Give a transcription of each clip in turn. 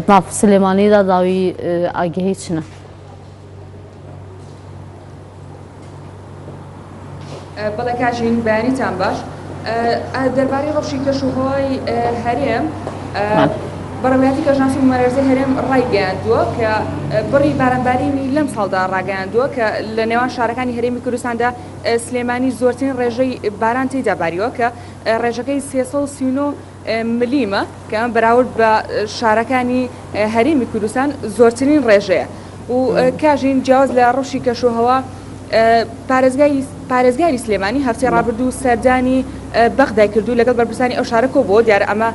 ناف سلێمانیدا داوی ئاگەهی چنە؟ بەڵێ کاژین بەیانیتان باش دەربارەی ڕەوشی کەش و هەوای هەرێم بەڕێوەبەرایەتی کەشناسی و بوومەلەرزەی هەرێم ڕایگەیاندووە کە بڕی بارانبارینی لەم ساڵدا ڕاگەیاندووە کە لە نێوان شارەکانی هەرێمی کوردستاندا سلێمانی زۆرترین ڕێژەی باران تێیدا باریوە کە ڕێژەکەی 339 ملیمە کە ئەمە بەراورد بە شارەکانی هەرێمی کوردستان زۆرترین ڕێژەیە و کاژین جیاواز لە ڕەوشی کەشوهەوا پارێزگای پارێزگاری سلێمانی هەفتەی ڕابردوو سەردانی بەغدای کردو لەگەڵ بەرپرسانی ئەو شارە کۆبووە دیارە ئەمە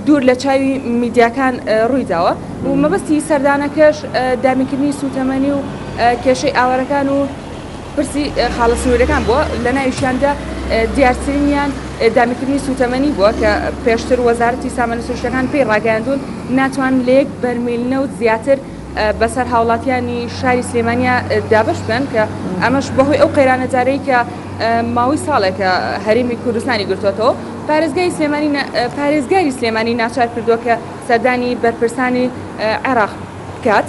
دوور لە چاوی میدیاکان ڕوویداوە و مەبەستی سەردانەکەش دابینکردنی سوتەمەنی و کێشەی ئاوارەکان و پرسی خاڵە سنووریەکان بووە، لە ناویشیاندا دیارترینیان دابینکردنی سووتەمەنی بووە کە پێشتر وەزارەتی سامانە سروشتیەکان پێی ڕاگەیاندوون ناتوانن لە یەک بەرمیل نەوت زیاتر بەسەر هاوڵاتیانی شاری سلێمانیا دابەش بکەن کە ئەمەش بەهۆی ئەو قەیرانە دارایی کە ماوەی ساڵێکە هەرێمی کوردستانی گرتووەتەوە پارێزگای سلێمانی پارێزگاری سلێمانی ناچار کردووە کە سەردانی بەرپرسانی عێراق بکات،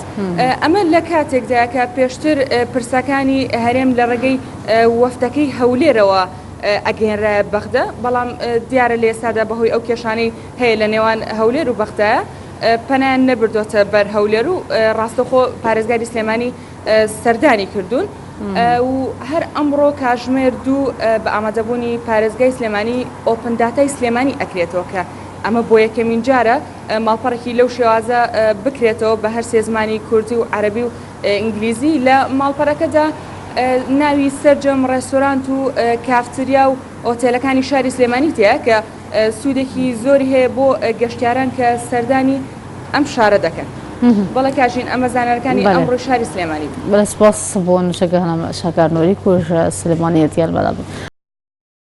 ئەمە لە کاتێکدایە کە پێشتر پرسەکانی هەرێم لە ڕێگەی وەفدەکەی هەولێرەوە ئەگەیەنرایە بەغدا، بەڵام دیارە لە ئێستادا بەهۆی ئەو کێشانەی هەیە لە نێوان هەولێر و بەغدایە پەنایان نەبردۆتە بەر هەولێر و ڕاستەوخۆ پارێزگاری سلێمانی سەردانی کردوون و هەر ئەمڕۆ کاژمێر دوو بە ئامادەبوونی پارێزگای سلێمانی ئۆپن داتای سلێمانی ئەکرێتەوە کە ئەمە بۆ یەکەمین جارە ماڵپەڕێکی لەو شێوازە بکرێتەوە بە هەر سێ زمانی کوردی و عەرەبی و ئینگلیزی لە ماڵپەرەکەدا ناوی سەرجەم ڕێستۆرانت و کافتریا و ئۆتێلەکانی شاری سلێمانی تێیە کە سوودێکی زۆری هەیە بۆ گەشتیاران کە سەردانی ئەم شارە دەکەن. بەڵێ کاژین ئەمە زانیارەکانی ئەمڕۆی شاری سلێمانی بوو. بەڵێ سپاس بۆ نوچەگەهانم شاکار نوری کوژ سلێمانیە دیار بەلا بوو.